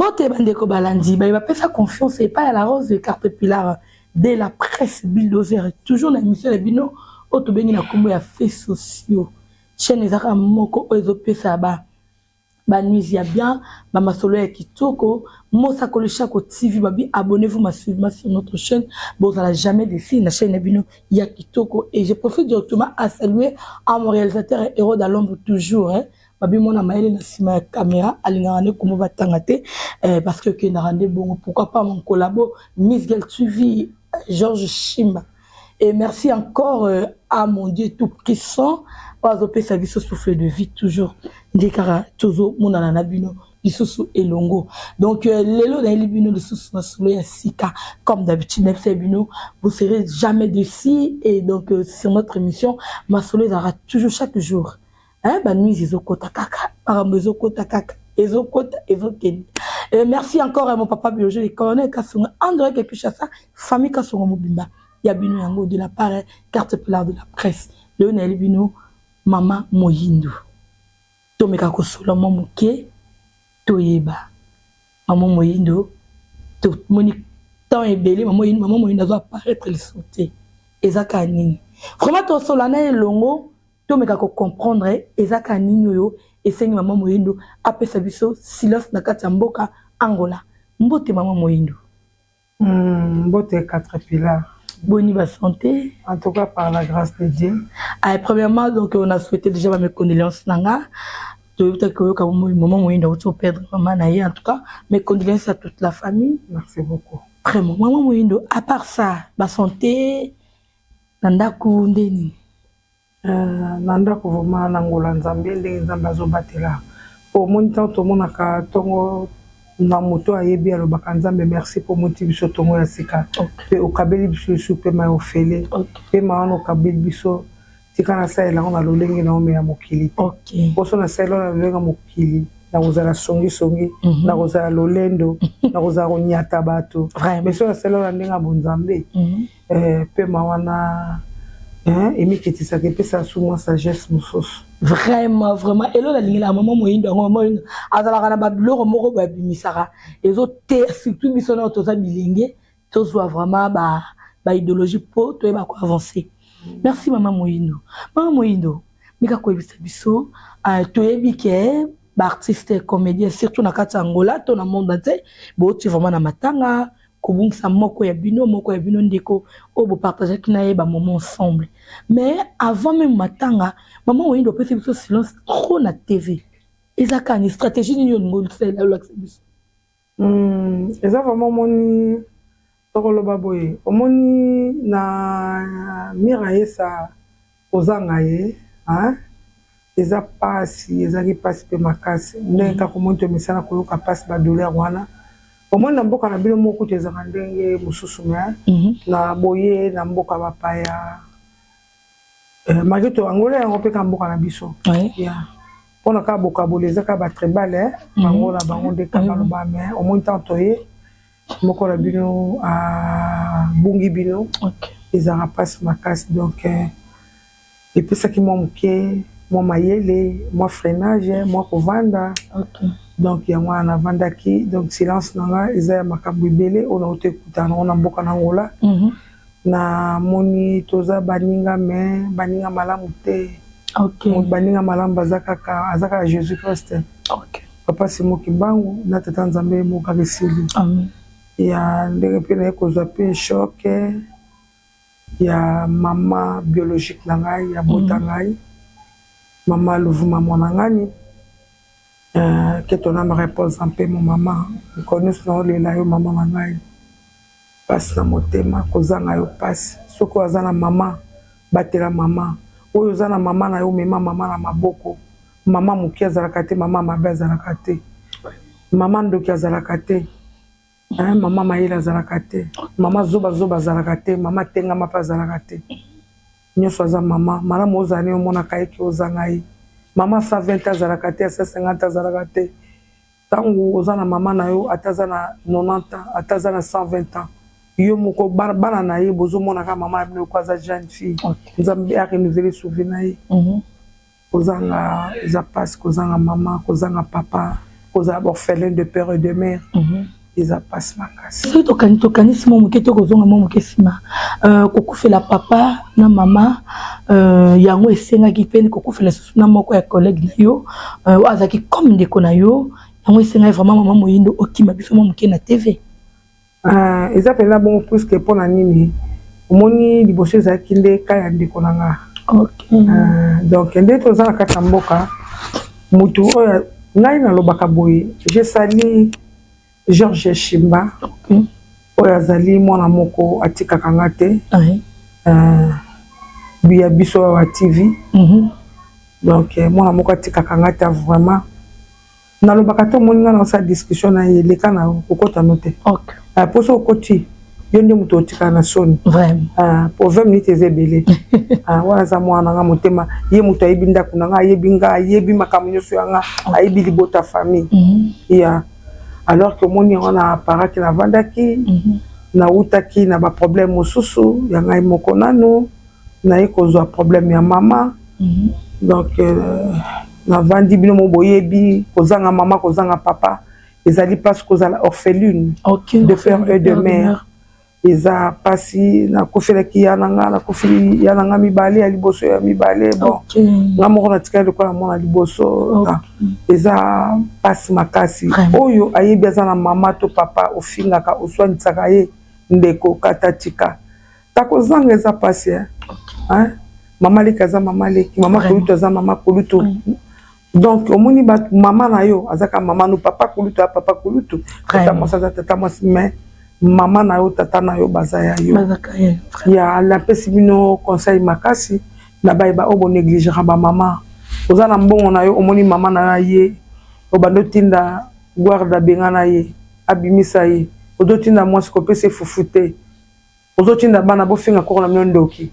Mbote bandeko balandi baye bapesa confiance epai ya La Rose carte pilar de la presse bulldozer, toujours na émission na bino oyo tobengi na nkombo ya faits sociaux. Chaîne ezaka moko oyo ezopesa ba news ya bien, bamasolo ya kitoko. Mosakoli Chako TV babi, abonnez-vous massivement sur notre chaîne, bozala jamais déçus na chaîne na bino ya kitoko. Et je profite directement à saluer à mon réalisateur Héros d'Alombre toujours, hein. Babi mwana mayele na nsima ya caméra, alingaka nde kombo batanga te parce que okendaka nde bongo. Pourquoi pas mon collabo Miss Gel TV, Georges Shimba. Et merci encore à mon Dieu tout puissant oyo azopesa biso souffle de vie toujours, nde kaka tozomonana na bino lisusu elongo. Donc lelo nayeli bino lisusu masolo ya sika. Comme d'habitude nayebisa bino, vous serez jamais déçus. Et donc sur notre émission, masolo ezalaka toujours chaque jour, hein, ba news ezokota kaka, makambo ezokota kaka, ezokota, ezokende. Merci encore à mon papa biologique, le colonel Kasongo André Kinshasa, famille Kasongo mobimba ya bino yango de la part carte pilar de la presse. Lelo nayeli bino mama Moyindo, tomeka kosola mwa moke, toyeba mama Moyindo. Tomoni temps ebele mama Moyindo azo apparaître lisusu te, eza kaka nini vraiment? Tosola na elongo, tomeka kocomprendre eza kaka nini oyo esengi mama Moyindo apesa biso silence na kati ya mboka Angola. Mbote mama Moyindo. Mbote quatre pillars. Boni ba santé? En tout cas, par la grâce de Dieu. Ah, premièrement, donc on a souhaité déjà mes condoléances nanga. Toyebitaki koyoka mama Moyindo auti koperdre mama na ye. En tout cas, mes condoléances à toute la famille. Merci beaucoup. Vraiment, mama Moyindo, à part ça, basanté na ndako nde nini? Na ndako vraiment, na ngola Nzambe, ndenge Nzambe azobatela. Po omoni, ntango tomonaka ntongo na moto ayebi, alobaka: "Nzambe, merci mpo omoti biso ntongo ya sika mpe okabeli biso lisusu pema ya ofele. Pema wana okabeli biso, tika nasalela yango na lolenge na omela mokili te. Mposo nasalela na lolenge ya mokili, nakozala songisongi, nakozala lolendo, nakozala konyata bato. Mais so nasalela na ndenge ya bonzambe, pema wana emiketisaka, epesaka su mwa sagesse mosusu." Vraiment, vraiment, elo nalingelaka mama Moyindo yango. Mama Moyindo azalaka na babiloko moko boye abimisaka, ezoteya surtout biso nao toza bilenge, tozwa vraiment ba idéologie mpo toyeba koavancer. Merci mama Moyindo. Mama Moyindo, mika koyebisa biso, toyebi ke baartiste comédien, surtout na kati ya Angola to na monde entier, bouti vraiment na matanga, kobungisa moko ya bino, moko ya bino ndeko oyo bopartageaki na ye bamoment ensemble. Mais avant même matanga, mama Moyindo opesi biso silence trop na TV. Eza kaka ni stratégie nini olingi osalela, olakisa biso? Eza vraiment, omoni, tokoloba boye, omoni na mire ayesa kozanga ye, hein? Eza pasi, ezalaki pasi mpe makasi, ndenge kaka omoni tomesana koyoka pasi, badouleur wana. Omoni, na mboka na bino moko kutu ezalaka ndenge mosusu, mais na boye na mboka bapaya, malgré to Angola yango mpe ka mboka na biso ya mpona kaka bokabola, eza kaka batribal bango na bango nde kaka baloba. Mais omoni, ntango toye moko na bino abungi bino, ezalaka mpasi makasi. Donc epesaki mwa moke, mwa mayele, mwa freinage, mwa kovanda. Donc yango wana navandaki. Donc silence na nga eza ya makambo ebele oyo nauti ekutana nango na mboka na Angola. Namoni toza baninga, mais baninga malamu te. Baninga malamu baza kaka, aza kaka Jésus Christ, papa Simo Kimbangu na tata Nzambe moko kaka, esili. Ya ndenge mpe naye kozwa mpe choc ya mama biologique na ngai, ya bota ngai, mama Luvuma mwana ngani, que ton âme repose en paix, mon mama. Mikolo nyonso naolela yo, mama na ngai, mpasi na motema kozanga yo, mpasi. Soki oyo aza na mama, batela mama. Oyo oza na mama na yo, mema mama na maboko. Mama moke azalaka te, mama mabe azalaka te, mama ndoki azalaka te, mama mayele azalaka te, mama zobazoba azalaka te, mama tengama mpe azalaka te. Nyonso aza mama malamu. Ozala nini, omonaka ye ke ozanga ye. Mama 120 azalaka te, 150 azalaka te. Ntango oza na mama na yo, ata aza na 90 ans, ata aza na 120 ans, yo moko, bana na ye, bozomonaka mama na bino loko aza jeune fille. Nzambe arenouveler souvenir na ye. Kozanga eza mpasi, kozanga mama, kozanga papa. Kozala baorphelin de père et de mère eza mpasi makasi. Soki tokanisi mwa moke, tokozonga mwa moke nsima, kokufela papa na mama, yango esengaki mpe kokufela lisusu na moko ya collègue na yo oyo azalaki comme ndeko na yo. Yango esengaki vraiment, mama Moyindo, okima biso mwa moke na TV. Eza mpenza bongo, puisque mpona nini? Omoni, liboso ezalaki nde ka ya ndeko na nga. Donc nde toza na kati ya mboka, motu oyo ngai nalobaka boye, jesali Georges Shimba, oyo azali mwana moko atikaka nga te, ya biso awa TV. Donc mwana moko atikaka nga te vraiment. Nalobaka te, omoni nga naosala discussion na ye, eleka na kokota no te. Po so okoti, yo nde moto otikala na soni. Po 20 minutes eza ebele. Wana aza mwana na nga motema, ye moto ayebi ndako na nga, ayebi nga, ayebi makambo nyonso ya nga, ayebi libota, famille ya. Alors que omoni yango na paraki navandaki, nawutaki na baproblème mosusu ya ngai moko, nanu naye kozwa problème ya mama. Donc navandi, bino mo boyebi, kozanga mama, kozanga papa ezali mpasi, kozala orpheline de père et de mère eza mpasi. Nakufelaki ya na nga, nakufeli ya na nga mibale, ya liboso, ya mibale. Bon, nga moko natikali lokola mwana liboso. Eza mpasi makasi. Oyo ayebi aza na mama to papa, ofingaka, oswanisaka ye, ndeko kata tika takozanga, eza mpasi. Mama leki aza mama leki, mama kolutu aza mama kolutu. Donc omoni, bato, mama na yo aza kaka mama no, papa kolutu aza papa kolutu, tata mwasi aza tata mwasi, mais mama na yo, tata na yo baza ya yo. Ya napesi bino conseil makasi na bayeba oyo bonégligera bamama. Oza na mbongo na yo, omoni mama na yo aye, obanda otinda garde abenga na ye, abimisa ye, ozotinda mwasi kopesa efufu te, ozotinda bana bofinga koko na bino ndoki.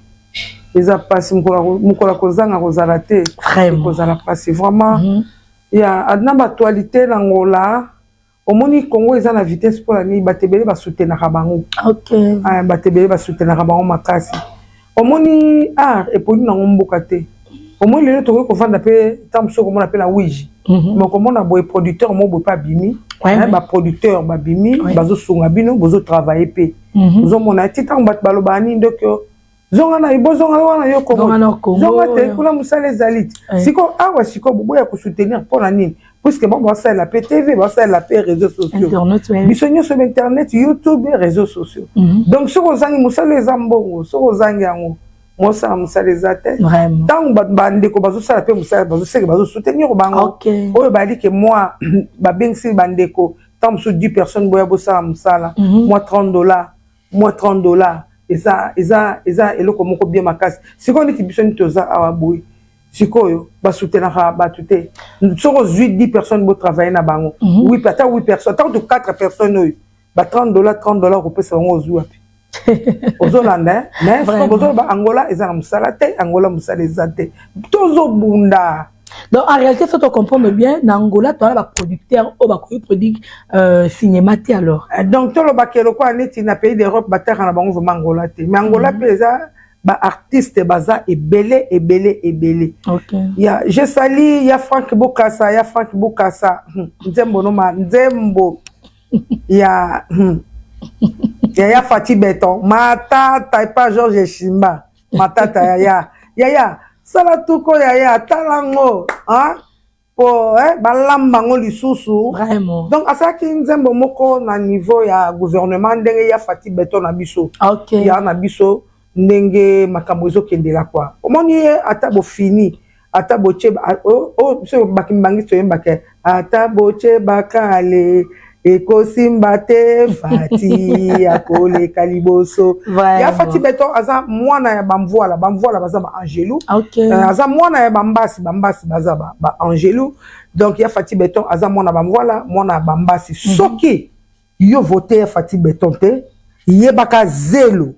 Eza mpasi. Mokolo kozanga kozala te, kozala mpasi vraiment. Ya na baactualité na Ngola, omoni Congo eza na vitesse. Mpona nini? Bato ebele basoutenaka bango. Bato ebele basoutenaka bango makasi. Omoni, art eponi nango mboka te. Omoni, lelo tokoki kovanda mpe ntango mosusu okomona mpe na wiji, mais okomona boye producteur mo boye mpe abimi, baproducteur babimi, bazosunga bino, bozotravaille mpe. Ozomona ti ntango bato balobaka nini, ndoki zonga na bozonga wana, yo Kongo zonga te, kuna mosala ezali te. Sikoyo awa, sikoyo boboya kosoutenir mpona nini? Puisque bango basalela mpe TV, basalela mpe réseaux sociaux, biso nyonso bainternet, YouTube, réseaux sociaux. Donc soki ozangi mosala, eza mbongo. Soki ozangi yango, mosala, mosala eza te. Ntango bandeko bazosala mpe mosala, bazoseke, bazosoutenir bango. Oyo balike mwa babengisi bandeko, ntango mosusu 10 personnes, boya bosala mosala, mwa 30 dollars, mwa 30 dollars, eza eloko moko bien makasi. Sikoyo neti biso neti toza awa boye, sikoyo basoutenaka bato te. Soki ozwi 10 personnes, botravaille na bango, oui, ata 8 personnes, ata kutu 4 personnes, oyo ba 30 dollars, 30 dollars kopesa bango, ozwi wapi? Ozolanda? Mais bozoloba Angola eza na mosala te. Angola mosala eza te, tozobunda. Donc en réalité, faut comprendre bien, na Angola toala baproducteur oyo bakoki produire cinéma te alors. Donc tolobaka lokola neti na pays d'Europe, bataka na bango vraiment Angola te. Mais Angola mpe eza, baartiste baza ebele, ebele, ebele. Ya je sali ya Frank Bokasa, ya Frank Bokasa, nzembo noma, nzembo ya ya Fati Beton Matata epa George Shimba Matata. Yaya, yaya, sala tuko, yaya, tala ngo po balamba yango lisusu. Donc asalaki nzembo moko na niveau ya gouvernement, ndenge ya Fati Beton na biso, ya na biso, ndenge makambo ezokendela kwa. Omoni ye, ata bofini, ata botie biso bakimbangi, toyembaka ata botie bakale, ekosimba te, Fati akoleka liboso. Ya Fati Beton aza mwana ya Bamvoila, Bamvoila baza baangelu. Aza mwana ya Bambasi, Bambasi baza baangelu. Donc ya Fati Beton aza mwana Bamvoila, mwana ya Bambasi. Soki yo vote ya Fati Beton te, yebaka zelo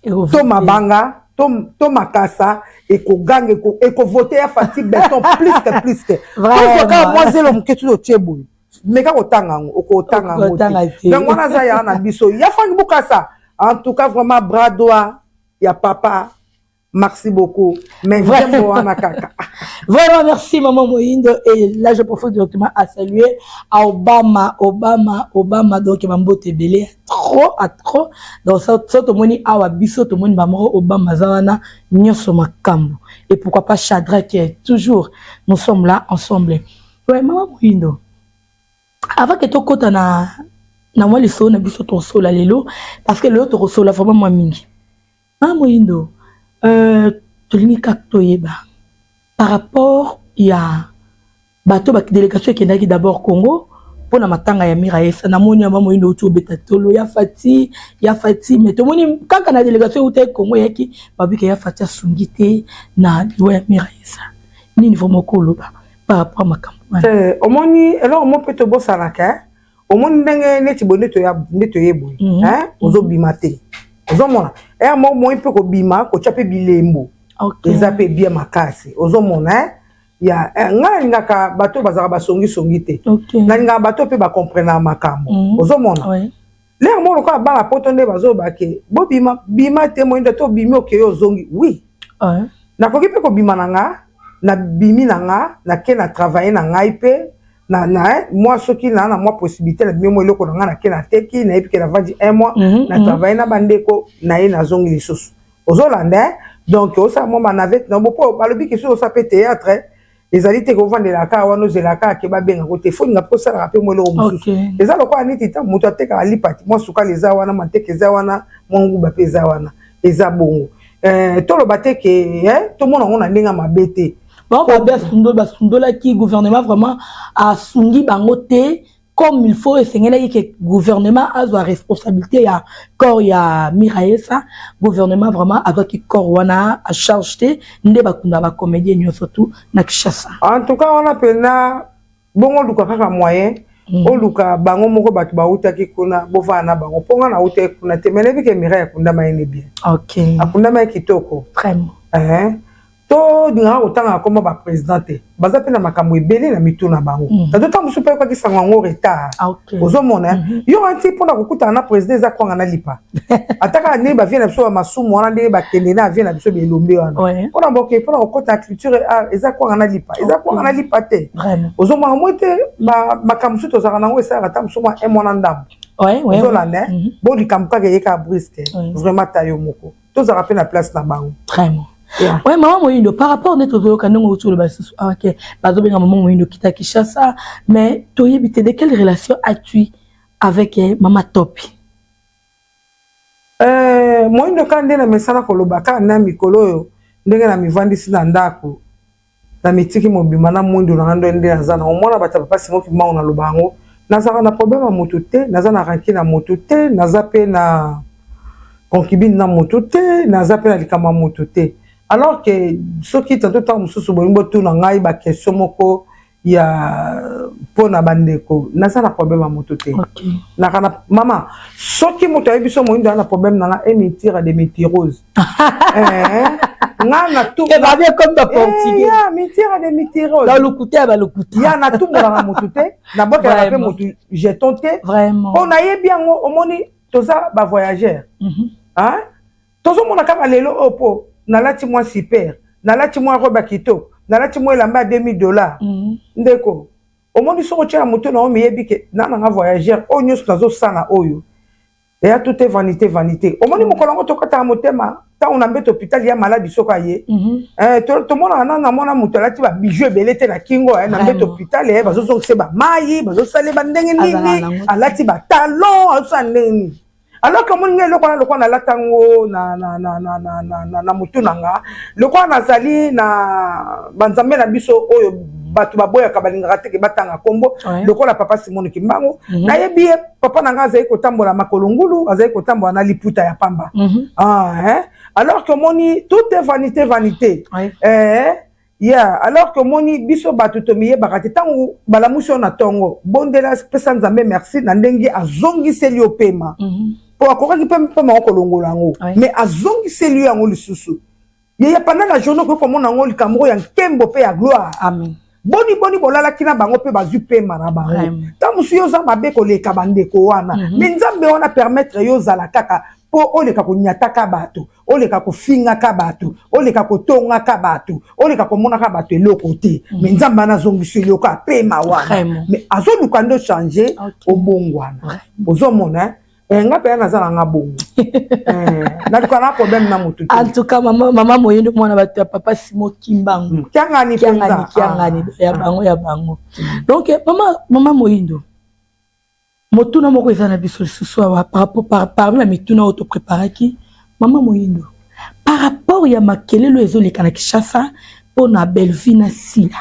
to mabanga to makasa ekoganga, ekovote ya Fati Beton plus que plus que. Kaka mwa zelo moke tuzo otie boye, meka kotanga yango, okotanga yango te. Donc wana aza ya na biso, ya Frank Bukasa. En tout cas vraiment, bras droit ya papa. Merci beaucoup. Mais nzembo wana kaka. Vraiment, merci Maman Moyindo. Et là, je profite directement à saluer à Obama, Obama, Obama. Donc, Mambote ebele, trop, à trop. Donc, ça, ça, tomoni awa biso, tomoni bamoro Obama zawana, nyonso makambo. Et pourquoi pas Shadrach, toujours, nous sommes là ensemble. Ouais, Maman Moyindo. Avant que tokota na mwa lisolo na biso, tosola lelo, parce que lelo tokosola vraiment mwa mingi. Maman Moyindo, tolingi kaka toyeba par rapport ya bato ba délégation ekendaki d'abord Congo mpona matanga ya Miraesa. Namoni ya Mamoyindo outi obeta tolo ya Fati, ya Fati, mais tomoni kaka na délégation eutaki Congo eyaki, babika ya Fati asungi te na liwa ya Miraesa. Nini vraiment koloba par rapport a makambo wana? Omoni eloko mo mpe tobosanaka. Omoni ndenge neti boye nde toye boye, ozobima te, ozomona ere moko moi mpe kobima kotya mpe bilembo eza mpe bien makasi. Ozomona ya ngai nalingaka bato bazalaka basongisongi te, nalingaka bato mpe bakomprenaka makambo. Ozomona lere moko lokola bana Poto nde bazobake bobima bima te, Moyindo te, obimi okei ozongi. Oui, nakoki mpe kobima na nga, nabimi na nga, nake na travaille na ngai mpe na mwa soki na mwa possibilité, nabimi mwa eloko na ngai, nake nateki, nayebi ke navandi un mois, na travaille na bandeko na ye, nazongi lisusu. Ozolanda, donc osala mwa banavette na bo mpo balobi ke soki osala mpe théâtre, ezali te kovandela kaka wana, ozelaka kaka ke babengako te. Fo linga mpe osalaka mpe mwa eloko mosusu. Eza lokola neti ta moto atekaka lipati, mwa sukali eza wana, manteke eza wana, mwa nguba mpe eza wana. Eza bongo. Toloba te ke tomona yango na ndenge ya mabe te. Bango babe basundolaki gouvernement, vraiment asungi bango te comme il faut. Esengelaki ke gouvernement azwa responsabilité ya corps ya Miraesa. Gouvernement vraiment azwaki corps wana a charge te, nde bakunda bacomédien nyonso tu na Kinshasa. En tout cas, wana mpena bongo oluka kaka moyen, oluka bango moko bato bautaki kuna, bovanda na bango, mpo nga nautaki kuna te, mais nayebi ke Mirai akundama ye ne bien. Akundama ye kitoko. Vraiment. Tolingaka kotanga kombo baprésident te, baza mpe na makambo ebele na mitu na bango. Tato ntango mosusu mpe oyokaki sango yango retard. Ozomona yo anti mpona kokutana na président eza kwanga na lipa, ata kaka ndenge bavie na biso ya masumu wana, ndenge bakende na avie na biso belombe wana mpona boke, mpona kokota na culture eza kwanga na lipa, eza kwanga na lipa te. Ozomona moi te, makambo mosusu tozalaka nango esalaka ata mosusu mwa un mois na ndambo. Ozolanda bo likambo kaka eyeka brusque. Vraiment, ta yo moko tozalaka mpe na place na bango. Vraiment. Ouais, Mama Moyindo, par rapport nde tozoyoka ndenge outi oloba lisusu awa ke bazobenga Mama Moyindo kita Kinshasa, mais toyebi te de quelle relation as-tu avec Mama Topi? Moyindo kaka nde na mesana koloba kaka na mikolo oyo, ndenge na mivandisi na ndako na mitiki mobima na mwindu na nga nde naza na omona bato ya papa Simoki Mango. Naloba yango, nazalaka na problème ya motu te, naza na rancune na motu te, naza mpe na concubine na motu te, naza mpe na likambo ya motu te. Alors que soki tanto ntango mosusu bolingi botuna ngai baquestion moko ya mpona bandeko, naza na problème ya motu te. Naka na mama, soki moto ayebi so Moyindo aza na problème na nga, emitira de mitirose nga na comme baportugais. Mitira de mitirose. Balokuta ya balokuta. Ya natumbolaka motu te, nabokelaka mpe motu jeton te, mpo nayebi yango. Omoni, toza bavoyageur, tozomona kaka lelo oyo mpo nalati mwa super, nalati mwa robe ya kitoko, nalati mwa elamba ya 2000 $. Ndeko, omoni, soki otia na moto na yo, miyebi ke na nanga voyageur, oyo nyonso nazosala oyo eya tout est vanité, vanité. Omoni, mokolo yango tokɔtaka motema ntango na mbeto hôpital ya maladi, soki aye, tomonaka nanu, namona moto alati babiju ebele te na kingo na mbeto hôpital, bazozongisa bamai, bazosala bandenge nini, alati batalon, azosala ndenge nini, alors que omoni ngai eloko wana lokola nalata yango na motu na nga, lokola nazali na banzambe na biso oyo bato baboyaka, balingaka teke batanga nkombo, lokola papa Simon Kimbangu. Nayebi ye, papa na ngai azali kotambola makolo ngulu, azali kotambola na liputa ya pamba. Ah, hein? Alors que omoni, tout est vanité, vanité. Yeah, alors que omoni biso bato tomiyebaka te. Ntango balamusi oyo na ntongo, bondela, pesa Nzambe merci na ndenge azongiseli yo pema, mpo akokaki mpe mpema ngo kolongola yango, mais azongiseli yo yango lisusu. Yeye, pendant la journée okoki komona yango likambo oyo ya nkembo mpe ya gloire. Amen. Boni boni bolalaki na bango mpe bazwi pema na bango. Ntango mosusu yo oza mabe koleka bandeko wana, mais Nzambe wana permettre yo ozala kaka. Mpo oleka konyataka bato, oleka kofingaka bato, oleka kotongaka bato, oleka komonaka bato eloko te. Mais Nzambe wana azongisi eloko apema wana, mais azoluka nde ochange, obongwana. Ozomona, nga mpenza naza na nga bongo, naluka na problème na motu te. En tout cas, mama Moyindo, mwana bato ya papa Simo Kimbangu. Kiangani. Kiangani, Kiangani ya bango, ya bango. Donc mama Moyindo, motuna moko eza na biso lisusu awa parmi bamituna oyo topréparaki. Mama Moyindo, par rapport ya makelelo ezoleka na Kinshasa mpona Bellevue na Sila,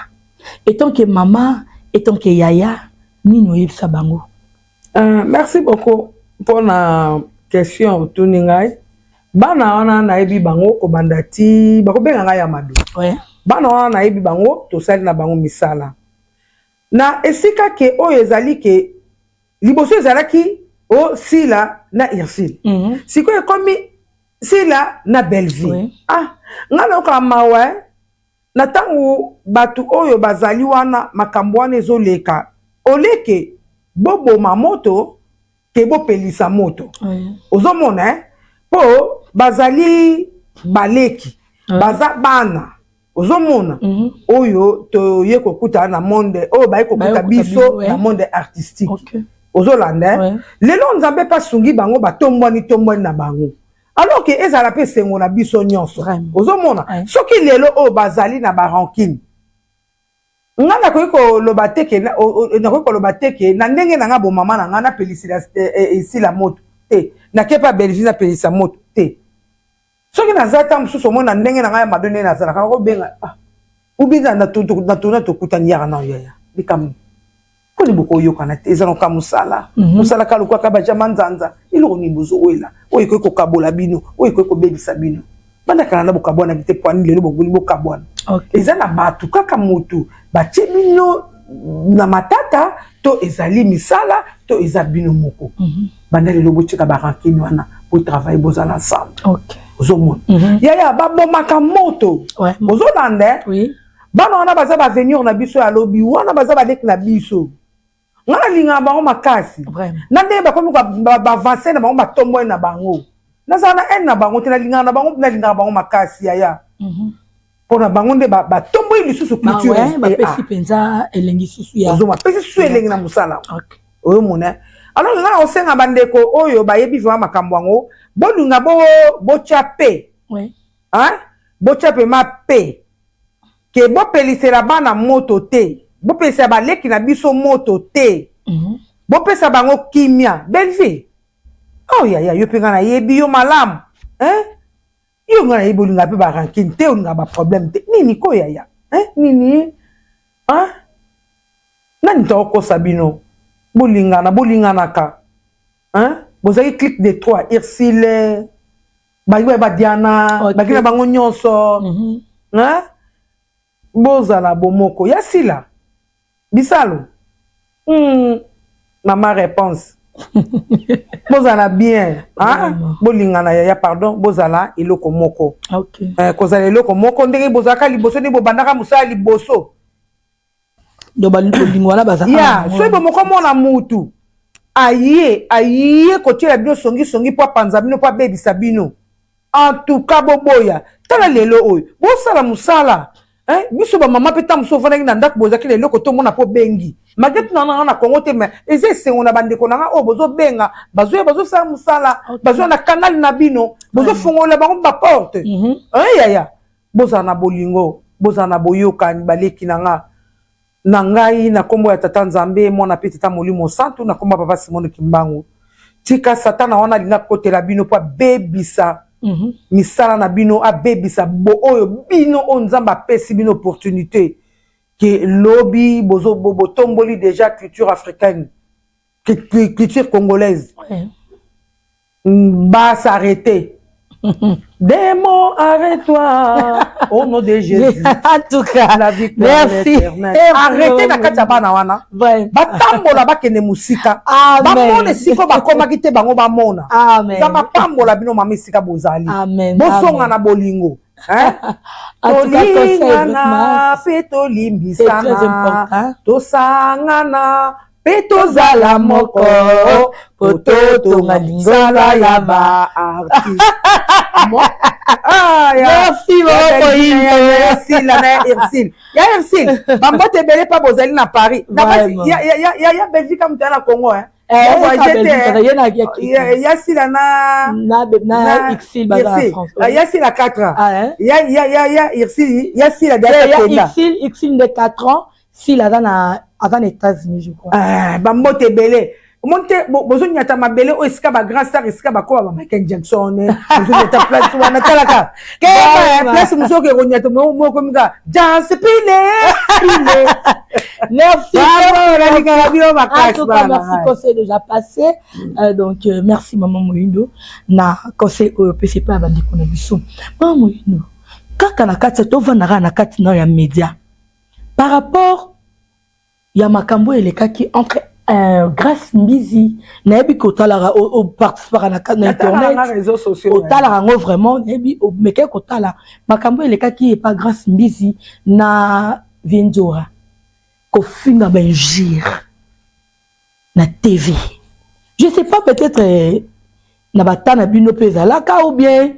étant que mama, étant que yaya, nini oyebisa bango? Merci beaucoup mpona question otuni ngai. Bana wana, nayebi bango kobanda ti bakobenga ngai ya mabe. Bana wana, nayebi bango, tosali na bango misala na esika ke oyo ezali ke liboso ezalaki o Sila na Ursule, sikoyo ekomi Sila na Bellevue. Ah, ngai nayokaa mawa na ntango bato oyo bazali wana, makambo wana ezoleka, oleke boboma moto ke bopelisa moto. Ozomona, mpo bazali baleki, baza bana. Ozomona, oyo toye kokuta na monde oyo, baye kokuta biso na monde artistique. Ozolanda, lelo Nzambe mpe asungi bango, batombwani tombwani na bango, alors ke ezala mpe esengo na biso nyonso. Ozomona, soki lelo oyo bazali na barancune, nga nakoki koloba te ke, nakoki koloba te ke na ndenge na nga bomama na nga napelisela esila moto te, nake mpe Bellevue napelisa moto te. Soki naza ta mosusu, omoni na ndenge na ngai ya mabe, ndenge nazalaka, nakobenga ubi na tourna, tokutani, yaka na yaya likambo mponi bokoyokana te. Eza noka mosala, mosala ka lokwaka bajama nzanza. Eloko nini bozowela oyo ekoki kokabola bino, oyo ekoki kobebisa bino? Bandakala na bokabwanaki te, poani lelo boboli bokabwana? Eza na bato kaka motu batie bino na matata, to ezali misala, to eza bino moko. Banda lelo botika barancune wana, botravaille, bozala ensemble. Ozomona, yaya, babomaka moto. Ozolanda, bana wana baza baavenir na biso ya lobi wana, baza baleki na biso. Nga nalingaka bango makasi na ndenge bakomi baavance na bango, batombwani na bango. Nazala na haine na bango te, nalingaka na bango, nalingaka bango makasi, yaya. Mpo na bango nde batomboli lisusu culture. Bapesi mpenza elengi susu ya ozoma, pesi susu elengi na mosala oyomona. Alors nga na kosenga bandeko oyo bayebi vraiment makambo yango, bolinga botya pe, botya pema pe ke bopelisela bana moto te, bopelisela baleki na biso moto te. Bopesa bango kimia. Bellevue, oh yaya, yo mpe nga nayebi yo malamu, hein? Yo nga nayebi olinga mpe barancune te, olinga baproblème te. Nini ko yaya, hein? Nini, hein? Nani tokokosa bino? Bolingana, bolinganaka, hein? Bozalaki clique de trois, Ursile, baki badiana, baki na bango nyonso, hein? Bozala bomoko ya Sila bisalo. Mama réponse, bozala bien, bolingana yaya, pardon, bozala eloko moko. Kozala eloko moko ndenge bozalaka liboso, ndenge bobandaka mosala liboso. Bolingo wana bazalaka. Ya soki bomoko mona mutu aye kotiela bino songisongi mpo apanza bino, mpo abebisa bino, en tout cas boboya. Tala lelo oyo bosala mosala, biso bamama mpe ntango mosusu ovandaki na ndako, bozalaki na eloko tomona mpo bengi malgré tuna nanga na Kongo te, mais eza esengo na bandeko na nga oyo bozobenga, bazoya, bazosala mosala, bazoya na canal na bino, bozofongola bango baporte. Yaya, bozala na bolingo, bozala na boyokani, baleki na nga. Na ngai, na nkombo ya Tata Nzambe, Mwana mpe Tata Molimo Santu, na nkombo ya Papa Simone Kimbangu, tika Satana wana alingi akotela bino mpo abebisa misala na bino, abebisa bo oyo bino oyo Nzambe apesi bino opportunité ke lobi botomboli déjà culture africaine, culture congolaise. Ba s'arrêter. Démon, arrête-toi au nom de Jésus. En tout cas, la victoire. Merci. Arrêtez na kati ya bana wana. Batambola, bakende mosika. Bamona esika bakomaki te, bango bamona. Nzambe apambola bino, mama, esika bozali. Bozonga na bolingo. Tolingana mpe tolimbisana, tosangana. Mpe tozala moko po totonga lingomba ya ba artiste. Ah, merci Sila na Ursule, ya Ursule, bambote ebele mpa bozali na Paris, ya Belgique, moto ya na Congo, hein. Ya Sila na ya Sila 4 ans, ya Ursule, ya Sila. Ursule nde 4 ans, Sila aza na États-Unis, je crois. Bambote ebele. Omoni te, bozonyata mabele oyo esika bagrand star, esika bakoba ba Michael Jackson, bozonyata place wana. Talaka keba, place mosusu oke konyata moko mika janse pile pile. Merci. Nalingaka bino makasi. Merci, conseil déjà passé. Donc merci Maman Moyindo na conseil oyo opesi epai ya bandeko na biso. Mama Moyindo, kaka na kati tovandaka na kati na ya média, par rapport ya makambo elekaki entre Grâce Mbizi, nayebi ke otalaka, oparticipaka na internet, otalaka yango vraiment. Nayebi omekaki kotala makambo elekaki epa Grâce Mbizi na Vienzora, kofinga bainjure na TV. Je sais pas, peut-être na bata na bino mpe ezalaka, ou bien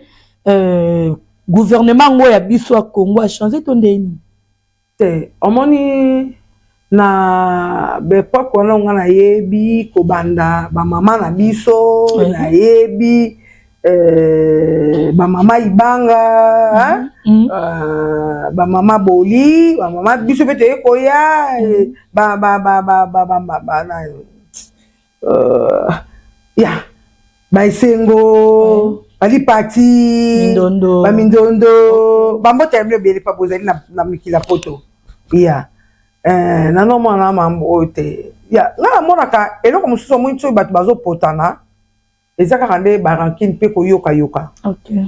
gouvernement yango ya biso ya Congo achange to ndeni? Te, omoni, na baépoque wana, nga nayebi kobanda bamama na biso, nayebi bamama Ibanga, bamama Boli, bamama biso mpe toye koya, ba, ba, ba, ba, ba, ba, ba, ba, na, ya baesengo, balipati, bamindondo, bambote ya bino ebele mpa bozali na mikili ya poto ya nano mwana mambo oyo te. Ya nga namonaka eloko mosusu, omoni, soki bato bazopotana, eza kaka nde barancune mpe koyokayoka.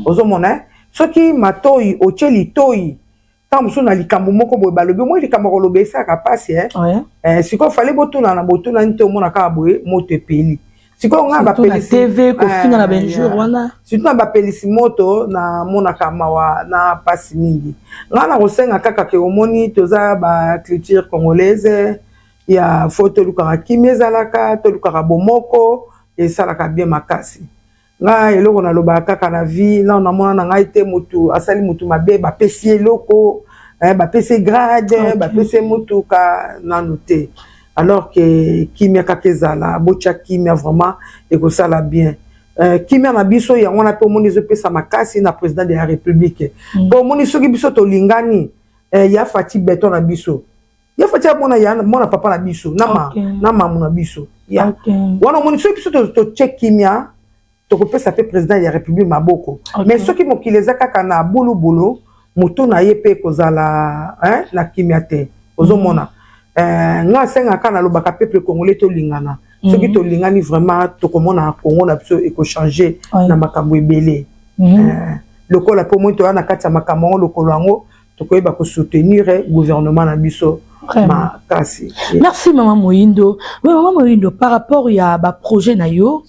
Ozomona, soki matoi otie litoi, ntango mosusu na likambo moko boye balobi, omoi likambo ya koloba esalaka mpasi. Sikoyo fale botunana, botunani te, omona kaka boye moto epeli. Sikoyo nga bapelisi kofinga na bainjure wana. Surtout na bapelisi moto, namonaka mawa na mpasi mingi. Nga na kosenga kaka ke, omoni, toza baculture congolaise ya fo tolukaka kimia, ezalaka tolukaka bomoko, esalaka bien makasi. Nga eloko nalobaka kaka na vie, nano namona na ngai te motu asali motu mabe, bapesi eloko, bapesi grade, bapesi motuka, nanu te. Alors que kimia kaka ezala, botya kimia vraiment, ekosala bien. Kimia na biso yango wana mpe omoni ezopesa makasi na président de la République. Mpo omoni, soki biso tolingani, ya Fatshi Béton na biso, ya Fatshi amona ya mwana papa na biso na, ma, na mamu na biso ya wana. Omoni, soki biso totie kimia, tokopesa mpe président ya République maboko. Mais soki mokili eza kaka na bulubulu, motu na ye mpe ekozala na kimia te. Ozomona, nga asengaka, nalobaka, peuple congolais, tolingana. Soki tolingani vraiment, tokomona Congo na biso ekochange na makambo ebele. Lokola mpe omoni toya na kati ya makambo yango, lokolo yango tokoyeba kosoutenir gouvernement na biso makasi. Merci Mama Moyindo. Oui, Mama Moyindo, par rapport ya baprojet na yo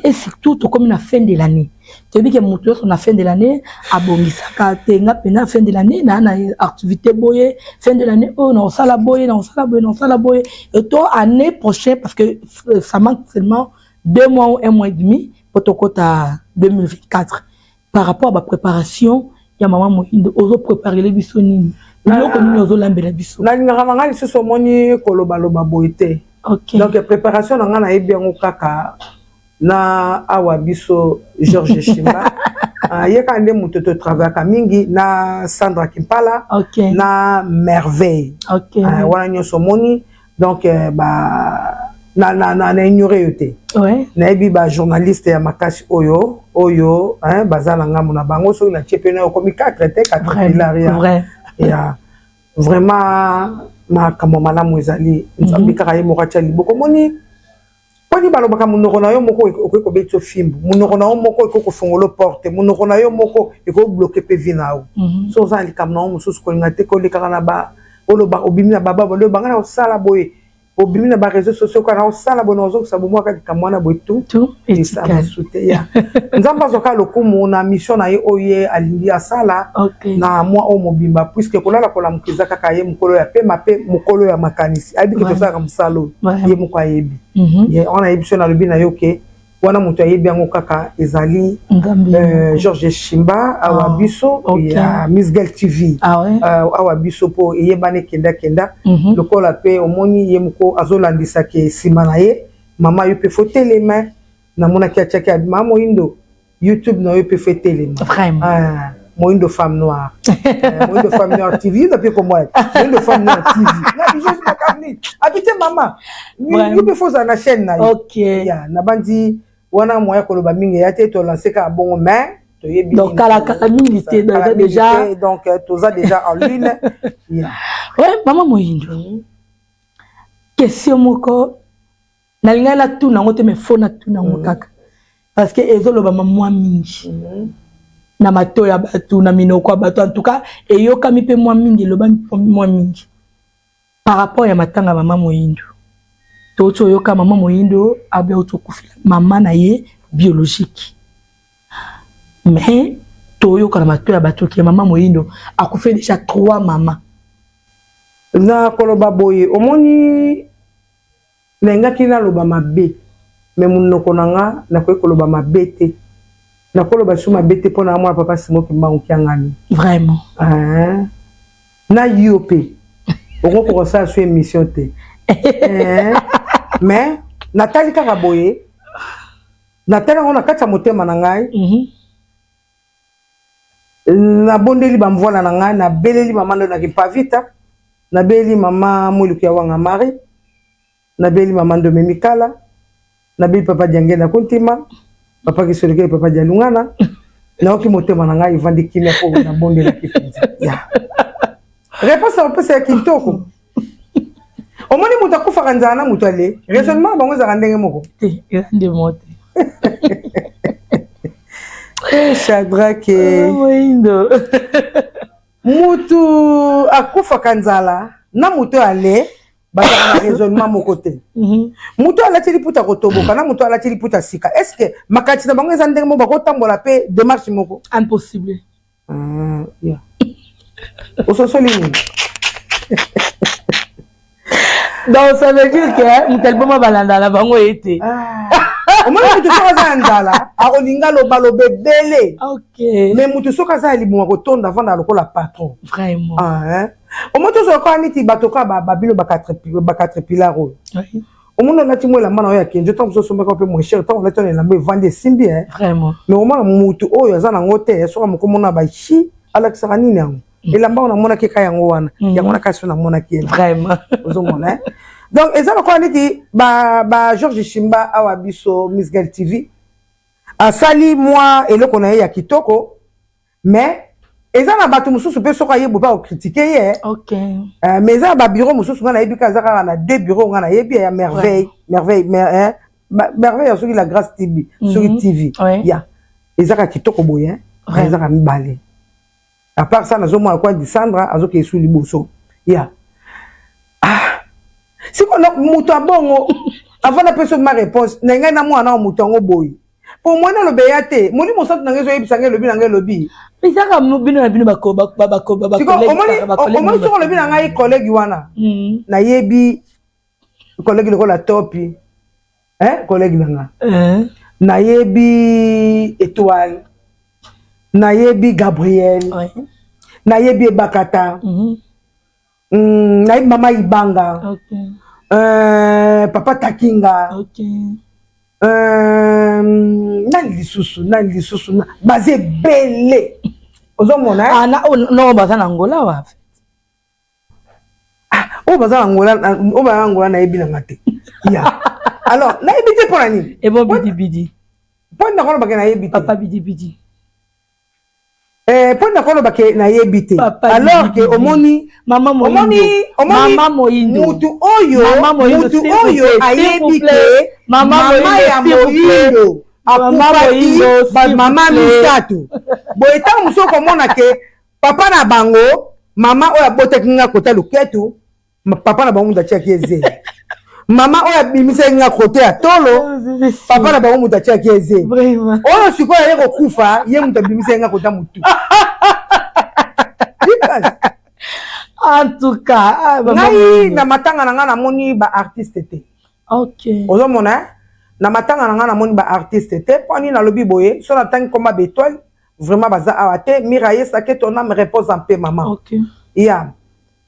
et surtout tokomi na fin de l'année, toyebi ke moto nyonso na fin de l'année abongisaka te. Nga mpena fin de l'année na activité boye, fin de l'année oyo na kosala boye, na kosala boye, na kosala boye, et to année prochaine, parce que ça manque seulement 2 mois ou un mois et demi po tokota 2024. Par rapport à bapréparation ya Mama Moyindo, ozopréparele biso nini? Biloko nini ozolambela biso? Nalingaka na ngai lisusu, omoni, kolobaloba boye te. Donc préparation na ngai, nayebi yango kaka na awa biso Georges Shimba. Ye kaka nde moto totravaillaka mingi na Sandra Kimpala, na Merveille. Wana nyonso omoni, donc ba na ignore yo te. Nayebi bajournaliste ya makasi oyo hein, baza na ngambo na bango. Soki natie pene, okomi 4 te, 4 pilar ya vraiment makambo malamu ezali. Nzambe kaka ye moko atia liboko. Omoni, mponi balobaka, monoko na yo moko okoki kobeti yo fimbu, monoko na yo moko ekoki kofongola porte, monoko na yo moko ekoki bloquer mpe vie na yo. So oza na likambo na yo mosusu, kolinga te kolekaka na ba oloba, obimi na baba bando banga na kosala boye. Obimi na baréseaux sociaux kaka osala boye, ozongisa bomwa kaka likambo wana boye tu esala te. Ya Nzambe azwaka lokumu na mission na ye oyo ye alingi asala na mwa oyo mobimba, puisque kolala kolamuka eza kaka ye mokolo ya pema mpe mokolo ya makanisi. Ayebi ke tosalaka mosala oyo, ye moko ayebi wana. Ayebi so nalobi na yo ke wana moto ayebi yango kaka ezali Georges Shimba awa biso ya Miss Girl TV awa biso, mpo eyebani ekendakenda lokola mpe omoni ye moko azolandisaka nsima na ye. Mama, yo mpe faut telema. Namonaki atiaki mama Moyindo, YouTube na yo mpe faut etelema. Moyindo Femme Noire, Moyindo Femme Noire TV, yo mpe komona Moyindo Femme Noire TV na biso makambo nini abi te. Mama, yo mpe faut ozala na chaîne na yo. Ya nabandi wana moya koloba mingi eya te, tolance kaka bongo, mais toyebi. Donc kalakala mingi te, donc déjà. Donc toza déjà en ligne. Ouais, mama Moyindo, question moko nalingai natuna yango te, mais faut natuna yango kaka parce que ezolobama mwa mingi na matoi ya bato, na minoko ya bato. En tout cas eyokami mpe mwa mingi, elobami mwa mingi par rapport ya matanga mama Moyindo. Touti oyoka mama Moyindo abe auti okufela mama na ye biologique, mais toyoka na matoi ya bato ke mama Moyindo akufi déjà trois mama. Na koloba boye, omoni, nalingaki naloba mabe, mais monoko na nga nakoki koloba mabe te, nakoloba su mabe te mpo na mwana papa Simo Kimbangu Kiangani. Vraiment. Na yo mpe okoki kosala su émission te, mais natali kaka boye, natali yango na kati ya motema na ngai. Nabondeli bamvwala na ngai, nabeleli mama Ndonaki Pavita, nabeleli mama Moluku ya Wanga Marie, nabeleli mama Ndome Mikala, nabeli papa Diangenda Kontima, papa Kisolekele, papa Dialungana. Nayoki motema na ngai evandi kimia mpo nabondelaki mpenza. Ya réponse akopesa ya kitoko. Omoni, moto akufaka nzala na moto ale, raisonnement na bango ezalaka ndenge moko. Te, eza nde moko te. Shadrake. Moyindo. Mutu akufaka nzala na moto ale bazalaka na raisonnement moko te. Moto alati liputa kotoboka na moto alati liputa sika, est ce que makati na bango eza ndenge moko? Bakotambola mpe démarche moko? Impossible. Yeah. Ososoli nini? Donc ça veut dire que moto aliboma balanda na bango ye te. Omoni, motu soki aza ya nzala akolinga lobaloba ebele, mais motu soki aza ya libonga kotonda avanda lokola patron. Vraiment. Omoni, tozwa kaka neti bato kaka babino bacaterpillar oyo. Omoni, olati mwa elamba na oyo ya kenzo, ntango mosusu osombaka mpe moins cher, ntango olati wana elamba evandi esimbi. Mais omona motu oyo aza nango te, soki mokomona bashi alakisaka nini yango, elamba oyo namonaki eka yango wana, yango wana kasi oyo namonaki. Ozomona, donc eza lokola neti ba Georges Shimba awa biso Miss Girl TV asali mwa eloko na ye ya kitoko, mais eza na bato mosusu mpe soki ayebi mpe akocritiquer ye. Mais eza na babureau mosusu ngai nayebi ka eza kaka na deux bureau ngai nayebi ya Merveille, Merveille, Merveille ya soki La Grâce TV, soki TV ya eza kaka kitoko boye, eza kaka mibale. À part ça, nazomona kwa Disandra azokende su liboso ya ah sikoyo moto abongo. Avant napesa ma réponse na ngai, na mwana wa moto yango boye, po mwana aloba eya te, molimo santu na ngai ezoyebisa ngai, elobi na ngai, elobi. Ezaka bino na bino. Omoni, soki olobi na ngai collègue wana, nayebi collègue lokola Topi, collègue na nga, nayebi Étoile, nayebi Gabriel, nayebi Ebakata, nayebi mama Ibanga, papa Takinga, nani lisusu, nani lisusu, baza ebele, ozomona. Non, baza na Angola wa. Oyo baza na Angola, oyo baza na Angola nayebi nanga te. Ya alors nayebi te mpo na nini. Ebo bidibidi. Mpo ndako olobake nayebi te. Papa bidibidi. Mpo ndako olobake nayebi te, alors que omoni, omoni, omoni mutu oyo, mutu oyo ayebi ke mama ya Moyindo akufaki bamama misato boye. Ntango mosusu okomona ke papa na bango, mama oyo abotaki nga kota luketu, papa na bango moto atiaki ezeli. Mama oyo abimisaki nga kote ya tolo, papa na bango moto atiaki eze. Oyo sikoyo aye kokufa, ye moto abimisaki nga kota motu. En tout cas, ah, ngai na matanga na ngai namoni ba artiste te. Ozomona, na matanga na ngai namoni ba artiste te. Mpo nini nalobi boye? So natangi komba ba étoile, vraiment baza awa te. Mira yesake, ton âme repose en paix, mama. Ya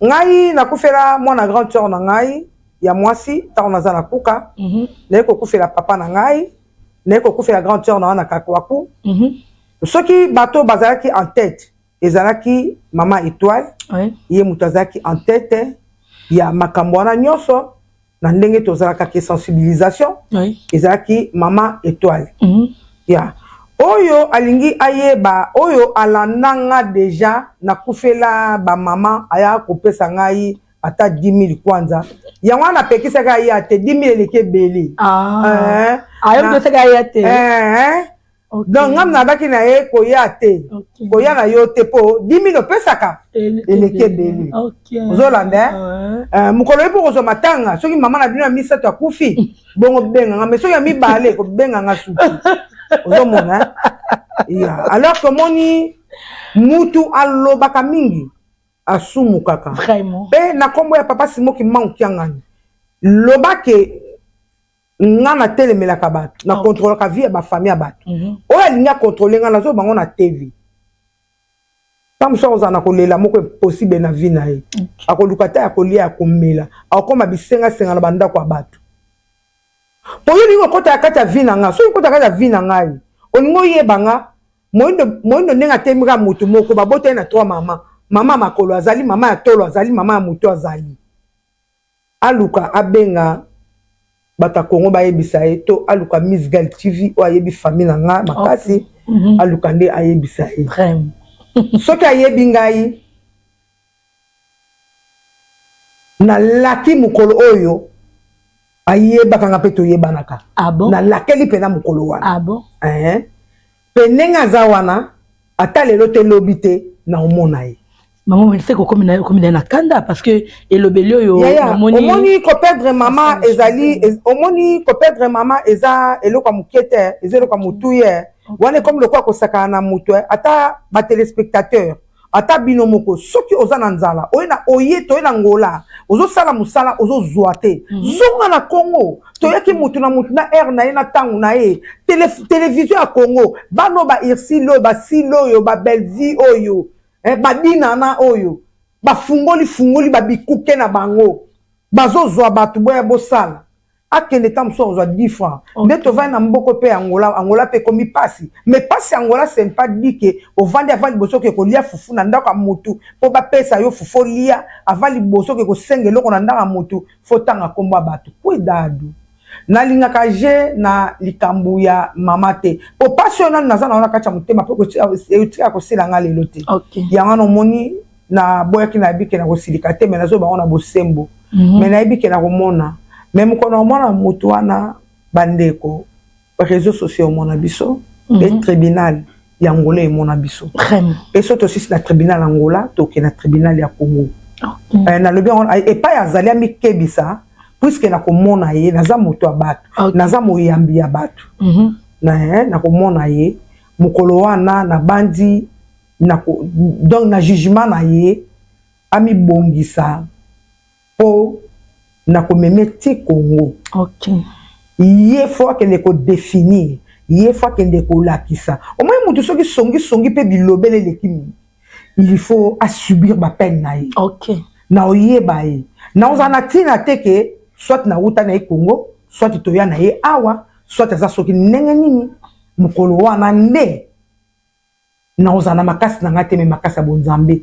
ngai nakufela mwana grande sœur na ngai ya mwasi ntango naza na kuka. Naye kokufela papa na ngai, naye kokufela grande sœur na nga na Kakwaku. Soki bato bazalaki en tête, ezalaki mama Étoile. Ye moto azalaki en tête ya makambo wana nyonso. Na ndenge tozalaka ke sensibilisation, ezalaki mama Étoile. Ya oyo alingi ayeba, oyo alanda nga déjà, nakufela bamama, aya kopesa ngai ata 10 000 kwanza. Yango wana napekisaki aya te, 10 000 eleki ebele. Ayopesaka aya te? Donc ngam nabaki na ye koya te, koya na yo te, mpo 10 000 opesaka eleki ebele. Ozolanda, mokolo ye mpo kozwa matanga, soki mama na bino ya misato akufi, bongo benganga. Mais soki ya mibale, kobenganga suki. Ozomona ya, alors tomoni mutu alobaka mingi, asumukaka. Mpe na nkombo ya papa Simoki Mangu Kiangani, lobake nga natelemelaka bato na contrôlaka vie ya bafamille ya bato. Oyo alingi acontrôle nga, nazo bango na TV. Ntango mosusu akozala na kolela moko impossible na vie na ye, akoluka ta ya kolia, ya komela, akokoma bisengasenga na bandako ya bato. Po yo olingi okota ya kati ya vie na nga, soki okota kati ya vie na ngai, olingi oyeba nga moyindo ndenge atemika motu moko babota ye na trois mama. Mama makolo azali, mama ya tolo azali, mama ya motu azali. Aluka abenga bato ya Kongo bayebisa ye, to aluka Miss Gal TV oyo ayebi famille na nga makasi. Aluka nde ayebisa ye. Soki ayebi ngai, nalaki mokolo oyo ayebaka nga mpe toyebanaka. Ah bon? Nalakeli mpena mokolo wana. Ah bon? Mpe ndenge aza wana, ata lelo te, lobi te, na omona ye. Mama, seke okomi na ye na kanda, parce que elobeli oyo Omoni, koperdre mama ezali, omoni, koperdre mama eza eloko ya moke te, eza eloko ya motu ye wana. Ekomi lokola kosakana na motu. Ata batéléspectateur, ata bino moko, soki oza na nzala, oye na oye, toye na Ngola, ozosala mosala, ozozwa te, zonga na Congo. Toyaki mutu na mutu na aire na ye, na ntango na ye. Télévision ya Congo, bana oyo, ba Ursile oyo, basile oyo, babelvi oyo, badinana oyo, bafungoli fungoli babikuke na bango, bazozwa bato boya bosala. Akende ta mosusu akozwa 10 francs. Nde tovandi na mboka mpe Angola. Angola mpe ekomi mpasi, mais mpasi ya Angola, c'est pas dit ke ovandi avant liboso oke kolia fufu na ndako ya motu mpo bapesa yo fufu olia. Avant liboso oke kosenga eloko na ndako ya motu, faut tanga nkombo ya bato. Cuidado, nalingaka je na likambo ya mama te, po mpasi oyo nanu naza nango na kati ya motema mpo etika kosila nga lelo te. Yango wana omoni naboyaki, nayebi ke nakosilika te, mais nazoba yango na bosembo. Mais nayebi ke nakomona, mais mokolo na komona motu wana, bandeko, réseaux sociaux omona biso mpe tribunal ya Angola emona biso. Mpe so tosisi na tribunal ya Angola, toke na tribunal ya Congo. Nalobi yango, epai azali amikebisa, puisque nakomona ye, naza moto ya bato, naza moyambi ya bato. Nakomona ye mokolo wana, nabandi donc na jugement na ye, amibongisa mpo nakomeme ti Congo. Ye faut akende kodéfinir, ye faut akende kolakisa. Omoi motu soki songisongi mpe bilobele eleki mingi, il faut asubir bapeine na ye. Na oyeba ye, na ozala na ntina te ke soit nauta na ye Congo, soit toya na ye awa, soit aza soki ndenge nini. Mokolo wana nde na ozala na makasi na ngai te, mais makasi ya bonzambe.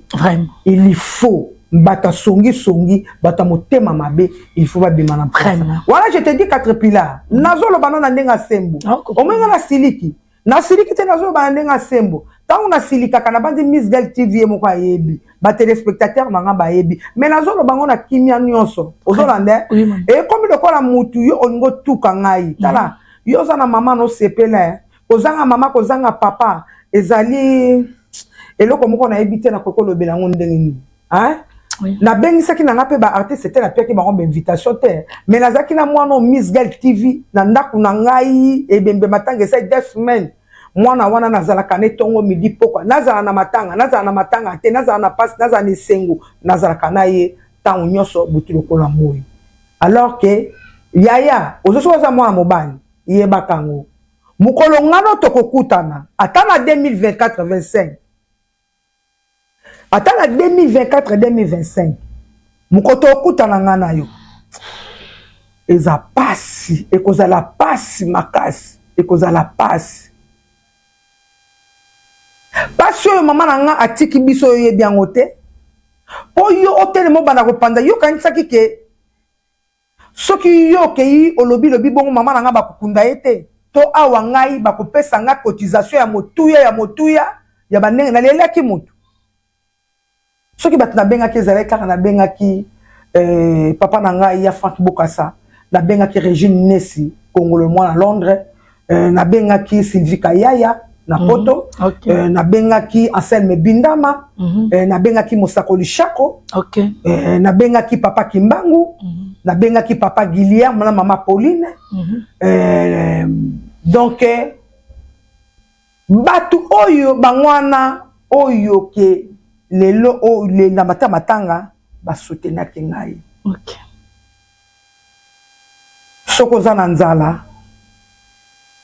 Il faut bato ya songisongi, bato ya motema mabe, il faut babima na mpasa wana. Je te dis, quatre pilar, nazoloba no na ndenge ya sembo. Omoi nga nasiliki, nasiliki te, nazoloba na ndenge ya sembo. Ntango nasilikaka, nabandi Miss Gal TV, ye moko ayebi, batéléspectateur na nga bayebi, mais nazoloba ngo na kimia nyonso. Ozolanda, ekomi lokola mutu yo olingi otuka ngai. Tala, yo oza na mama, nosepela. Kozanga mama, kozanga papa ezali eloko moko nayebi te nakoki kolobela yango ndenge nini. Nabengisaki na nga mpe baartiste te, napiaki bango bainvitation te, mais nazalaki na mwana Miss Gal TV na ndako na ngai. Ebembe, matanga esali 2 semaines. Mwana wana nazalaka na etongo, midi, pokwa. Nazala na matanga, nazala na matanga te, nazala na pasi, nazala na esengo, nazalaka na ye ntango nyonso, butu lokola moi. Alors que yaya ozo, soki oza mwana mobali, yebaka yango, mokolo ngano tokokutana, ata na 2024 25, ata na 2024 2025, mokolo tokokutana nga na yo, eza pasi, ekozala pasi makasi, ekozala pasi. Pasi oyo mama na nga atiki biso, oyo oyebi yango te, mpo yo otelema, obanda kopanza. Yo okanisaki ke soki yo okei, olobi lobi bongo, mama na nga bakokunda ye te, to awa ngai bakopesa nga cotisation ya motuya, ya motuya ya bandenge. Nalelaki motu. Soki bato nabengaki, ezalaki kaka nabengaki papa na ngai ya Frank Bokasa, nabengaki Régine Nesi Kongolo mwana Londres, nabengaki Sylvie Kayaya na Poto, nabengaki Anselme Bindama, nabengaki Mosakoli Shako, nabengaki papa Kimbangu, nabengaki papa Guilherme na mama Pauline. Donc bato oyo bango wana oyo ke lelo oyo na mata matanga basoutenaki ngai. Soki oza na nzala,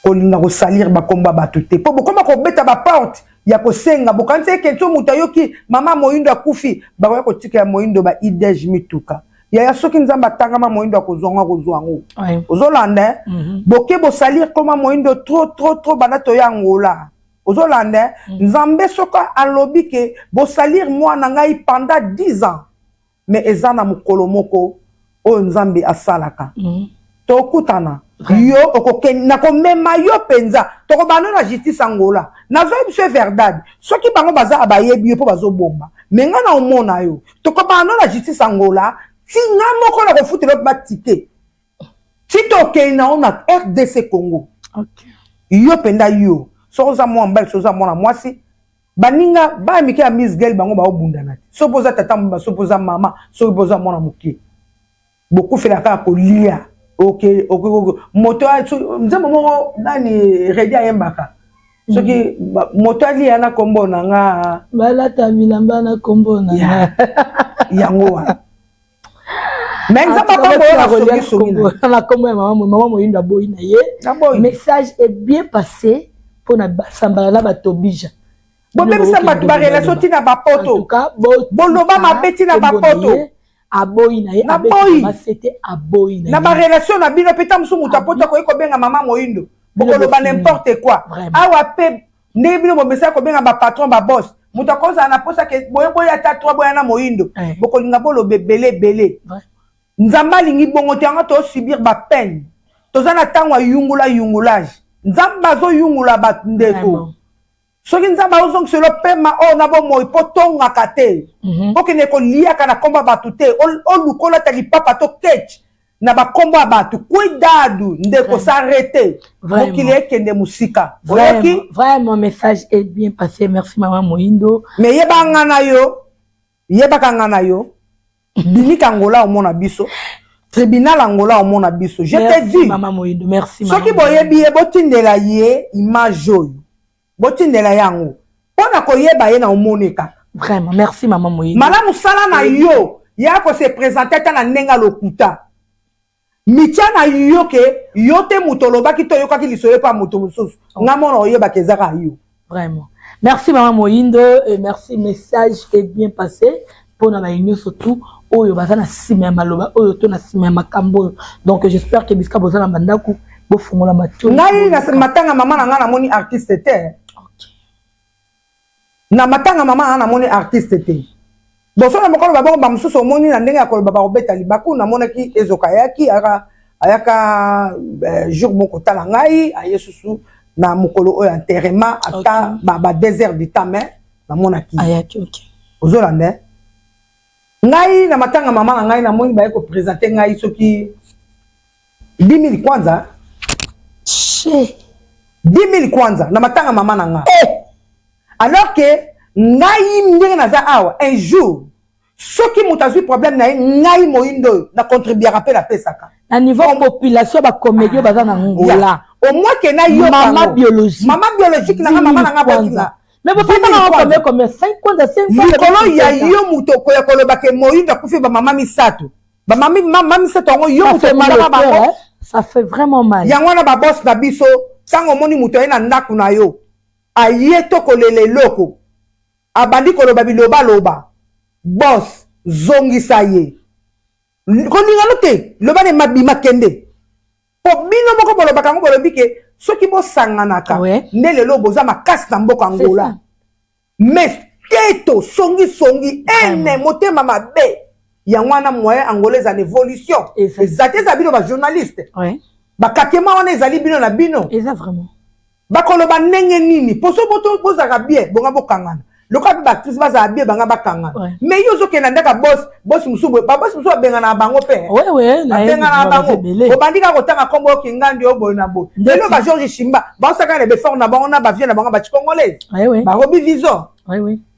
kolinga kosalir bakombo ya bato te, mpo bokoma kobeta baporte ya kosenga. Bokanisi eke nso moto ayoki mama Moyindo akufi, bakoya kotika ya Moyindo ba idege mituka. Yaya, soki Nzambe atangama Moyindo, akozwa yango, akozwa yango. Ozolanda? Boke bosalir koma Moyindo trop, trop, trop. Banda toya Angola, ozolanda? Nzambe soki alobi ke bosalir mwana ngai pendant 10 ans, mais eza na mokolo moko oyo Nzambe asalaka. Tokutana, yo okokende, nakomema yo mpenza, tokobanda na justice Angola. Nazoyebi biso verdade, soki bango baza bayebi yo mpo bazobomba, me ngai na omona yo, tokobanda na justice Angola ti nga moko na kofutela yo batike ti tokei na yo na RDC Congo. Yo mpenza, yo soki oza mwana mobali, soki oza mwana mwasi, baninga bana mike ya Miss Girl, bango baobundana te. Soki mpo oza tata mobimba, soki mpo oza mama, soki mpo oza mwana moke, bokufela kaka kolia. Ok, moto, nzembo moko nani Redi ayembaka, soki moto alia na nkombo na nga, balata bilamba na nkombo na nga. Yango wana. Mais Nzambe apambola songisongi na nkombo ya mama. Mama Moyindo aboyi na ye. Message est bien passé mpona basambala na batobija. Bobebisa bato barelation ntina bapoto, boloba mabe ntina bapoto. Aboyi na ye. Naboyi. Masete aboyi na barelation na bino mpe. Ta mosusu moto apoto akoki kobenga mama Moyindo, bokoloba n'importe quoi. Awa mpe ndenge bino bomesaka kobenga bapatron, baboss, moto akozala na mposa ke boyeboya ata trois, boya na Moyindo, bokolinga boloba ebele ebele. Nzambe alingi bongo te. Yango tosubir bapeine, toza na ntango ya yungula, yungulage. Nzambe azoyungula bato, ndeko. Soki Nzambe azozongisela pema oyo na bomoi, mpo tongaka te, okende koliaka na nkombo ya bato te, oluka olata lipapa to ketch na bakombo ya bato. Cuidado ndeko, s'arrête, mokili ekende mosika, oyoki? Vraiment, message est bien passé. Merci mama Moyindo. Mais yeba nga na yo, yebaka nga na yo, binika Angola, omona biso tribunal Angola, omona biso, je te dis. Mama Moyindo, merci. Soki boyebi ye, botindela ye image oyo, botindela yango mpo na koyeba ye na omoni kaka. Vraiment, merci mama Moyindo. Malamu sala na yo ya kose présenter ata na ndenge ya lokuta, mitia na yo ke yo te moto olobaki to oyokaki lisolo epa moto mosusu, nga mona oyebaka ezaka yo. Vraiment, merci mama Moyindo et merci. Message est bien passé mpona baye nyonso tu oyo baza na nsima ya maloba oyo to na nsima ya makambo oyo. Donc j'espère que bisika boza na bandako, bofungola matoi. Ngai na matanga mama na ngai namoni artiste te. Na matanga mama na ngai namoni artiste te. Boso na mokolo babongo bamosusu, omoni na ndenge ya koloba, bakobeta libaku. Namonaki ezoka ayaki, ayaka jour moko kotala ngai, aye susu na mokolo oyo enterrement, ata ba 2 heures du temps, mais namonaki. Ayaki, ok. Ozolanda ngai na matanga mama na ngai, namoni baye koprésenter ngai soki 10 000 kwanza. Che. 10 000 kwanza na matanga mama na nga, alors que ngai ndenge naza awa, un jour. Soki moto azwi problème na ye, ngai moyindo oyo na contribuaka mpe napesaka. Na niveau population, bacomédien baza na Ngola. Au moins ke nayoka. Mama biologique. Mama biologique nanga, mama nanga botinga. Mais bopesaka combien, combien? 5 kwanza, 5. Likolo ya yo moto okoya koloba ke moyindo akufi bamama misato, bamama misato yango, yo moto okundaka bango. Ça fait vraiment mal. Yango wana baboss na biso, ntango omoni moto aye na ndako na yo, aye to kolela eloko, abandi koloba bilobaloba, boss, zongisa ye. Kolingano te, loba ne mabima, kende. Po bino moko bolobaka yango, bolobi ke soki bosanganaka nde lelo boza makasi na mboka Angola. Mais keto songisongi ene motema mabe, yango wana moyen Angola eza na évolution eza te. Eza bino bajournaliste, bakakema wana ezali bino na bino. Eza vraiment. Bakoloba ndenge nini? Poso bozalaka bien, bonga bokangana lokola mpe baactrice bazala bien, banga bakangana. Mais yo ozokende na ndaka boss, boss mosusu boye, baboss mosusu babengana bango mpe, babengana bango. Obandi kaka kotanga nkombo okingandi oyo boye na boye. Lelo ba George Shimba baosaka na befort na bango na bavie na bango bacongolaise, barobi visor.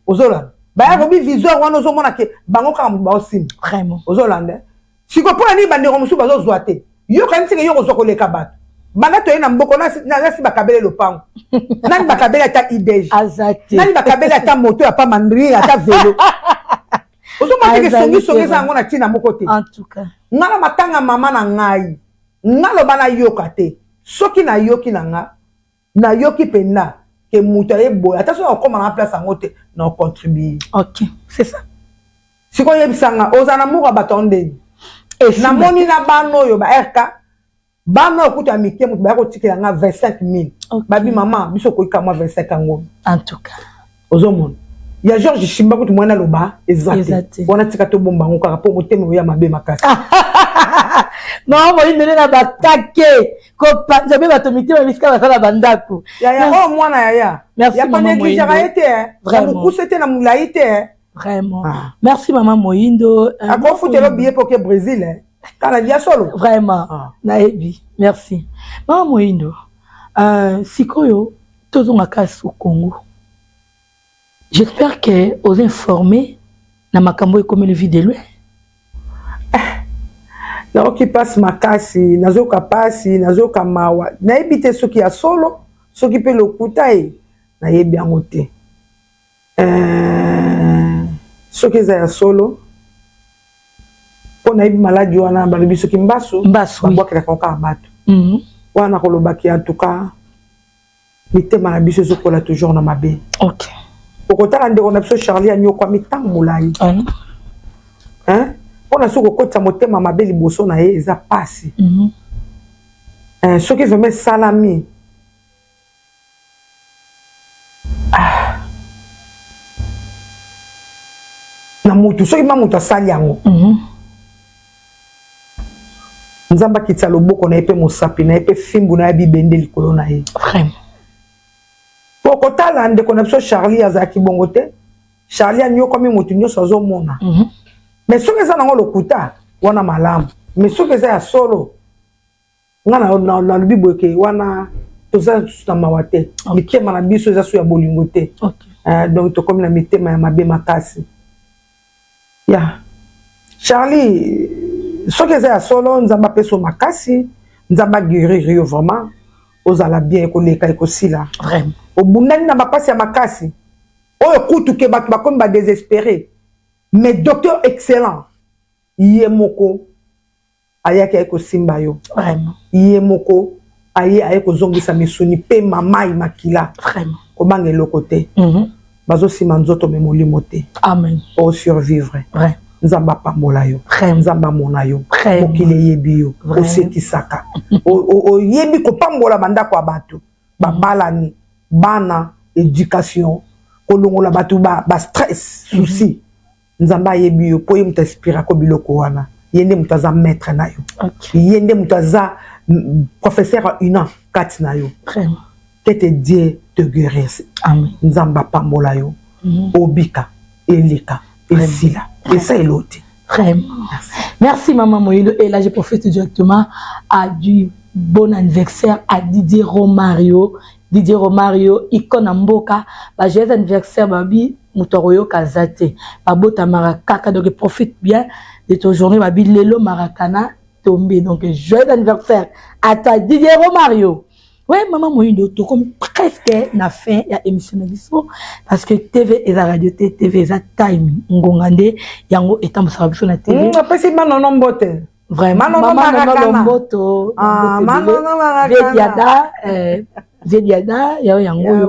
Ozolanda baya robi visor wana, ozomona ke bango kaka moto baosimba. Ozolanda sikoyo mpo na nini bandeko mosusu bazozwa te? Yoka ntinga yo kozwa koleka bato. Banda toye na mboka, nasi bakabele lopango nani? Bakabeli ata idg nani? Bakabeli ata moto ya pamba ndri, ata velo? Ozomona teke songisongi eza yango na ntina moko te. Nga na matanga mama na ngai, nga loba nayoka te. Soki nayoki na nga, nayoki mpenza ke moto aye boye, ata soki akokóma na place yango te, na ocontribue. Ok, c'est ça. Sikoyo oyebisanga, ozala na moko ya bato yango ndeni? Namoni na bana oyo ba RK, bana oyo kuta ya mike, moto baya kotikela nga 25 000. Babi mama biso okoki mwa 25 yango. En tout cas. Ozomona ya George Shimba kutu mwana aloba eza te wana, tika tobomba yango kaka mpo motema oya mabe makasi. Mama moyindele na bakake kopanza mpe bato mitema bisika basala bandako. Yaya oyo mwana yaya ya konégligeaka ye te, na mokuse te, na molai te. Vraiment. Ah. Merci mama Moyindo. Akofutela billet mpo ke Brésil kala dia solo. Vraiment. Ah. Nayebi. Merci. Mama Moyindo. Sikoyo tozonga kasi au Congo. J'espère que oza informé na makambo ekomeli Vue de Loin. Nayoki mpasi makasi, nazoyoka mpasi, nazoyoka mawa. Nayebi te soki ya solo, soki mpe lokuta ye, nayebi yango te. Soki eza ya solo, mpo nayebi maladi wana balobi soki mbasu, babwakelaka kaka bato wana. Kolobaki, en tout cas mitema na biso ezokola toujours na mabe. Okotala ndeko na biso Charlie anyokwami ntango molai, mpona soki okotisa motema mabe liboso na ye, eza pasi. Soki vraiment esalami, ah, na mutu, soki ma moto asali yango, Nzambe akitisa loboko na ye mpe mosapi na ye mpe fimbu na ye bibende likolo na ye. Po kotala ndeko na biso Charlie azalaki bongo te. Charlie anyokwami, motu nyonso azomona. Mais soki eza nango lokuta wana, malamu. Mais soki eza ya solo, nga nalobi boye ke wana toza lisusu na mawa te, mitema na biso eza so ya bolingo te. Donc tokomi na mitema ya mabe makasi. Ya Charlie, soki eza ya solo, Nzambe apesa yo makasi, Nzambe aguérir yo vraiment, ozala bien, ekoleka, ekosila. Obundani na bapasi ya makasi oyo kutu ke bato bakomi badésespéré, mais docteur excellent ye moko ayaki, aye kosimba yo. Ye moko aye kozongisa misuni mpe mamai makila. Kobanga eloko te. Bazosima nzoto me molimo te. Amen. Osurvivre. Nzambe apambola yo, Nzambe amona yo. Mokili eyebi yo, osekisaka, oyebi kopambola bandako ya bato babalani, bana, éducation, kolongola bato ba stress, souci. Nzambe ayebi yo mpo ye moto aspirako biloko wana. Ye nde moto aza maître na yo, ye nde moto aza professeur una kati na yo. Que te Dieu te guérisse. Nzambe apambola yo, obika, eleka, esila, esa elo te. Vraiment. Merci. Merci Maman Moïlo. Et là, je profite directement à du bon anniversaire à Didier Romario. Didier Romario, icône Mboka. Bah, joyeux anniversaire, babi. Moto akoyoka aza te, babotamaka kaka. Donc profite bien de ton journée. Babi lelo Marakana tombé, donc joyeux anniversaire à toi, Didier Romario. Oui, mama Moyindo, tokomi presque na fin ya émission na biso, parce que TV eza radio te, TV eza time, ngonga nde yango etambusaka biso na TV. Apesi Manono mbote. Vraiment, mama Nono Lomboto, Vediada, Vediada yao yango oyo.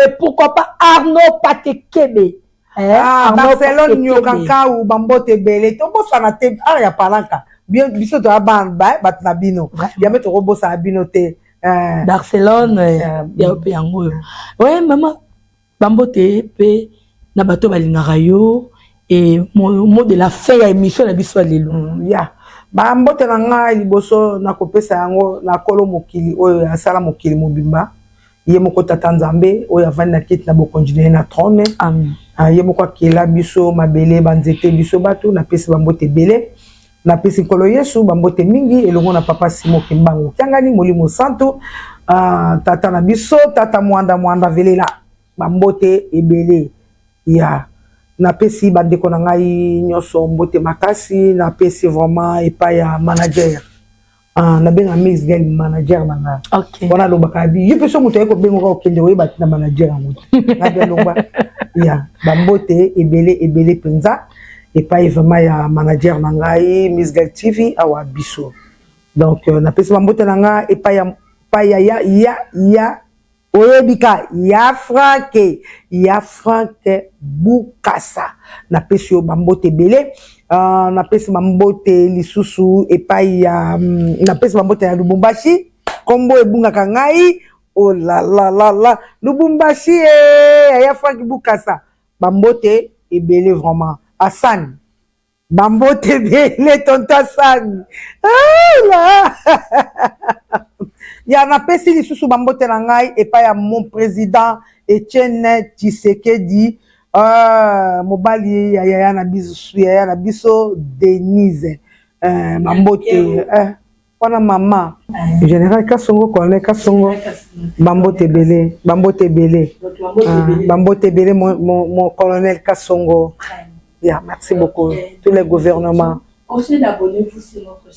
Et pourquoi pas Arnaud Patekebe? Ah, Barcelone Nyokankau, bambote ebele. Tobosana te awa ya palanka, biso toya bana bato na bino, yambe tokobosana bino te. Barcelone yao mpe yango oyo. Oui, mama, bambote mpe na bato balingaka yo et mot de la fin ya émission na biso ya lelo. Ya bambote na ngai, liboso nakopesa yango na kolo mokili oyo asala mokili mobimba, ye moko Tata Nzambe oyo avandi na kiti na bokonzi na ye na trône. Amen. Ye moko akela biso, mabele, banzete, biso bato. Napesi bambote ebele, napesi Nkolo Yesu bambote mingi elongo na papa Simo Kimbangu Kiangani, Molimo Santu, tata na biso, tata Mwanda Mwanda Velela, bambote ebele. Ya napesi bandeko na ngai nyonso mbote makasi. Napesi vraiment epai ya manager, nabenga Miss Gel, manager na nga. Wana alobaka abi ye mpe so moto aye kobengoka, okende oyeba na manager yango te, ngabi alongwa. Ya bambote ebele ebele mpenza epai vraiment ya manager na ngai, Miss Gel TV awa biso. Donc napesi bambote na ngai epai ya epai ya ya ya ya oyebi ka ya Franke, ya Franke Bukasa, napesi yo bambote ebele. Napesi bambote lisusu epai ya napesi bambote ya Lubumbashi, nkombo ebungaka ngai, oh la la la la, Lubumbashi e ya Frank Bukasa, bambote ebele vraiment. Asani, bambote ebele, tonto Asani la ya. Napesi lisusu bambote na ngai epai ya mon président Etienne Tshisekedi, mobali ya yaya na biso, yaya na biso Denise, bambote wana. Mama général Kasongo, colonel Kasongo, bambote ebele, bambote ebele, bambote ebele, mon colonel Kasongo. Yeah, merci beaucoup tous les gouvernements. Continuez d'abonner-vous sur notre chaîne.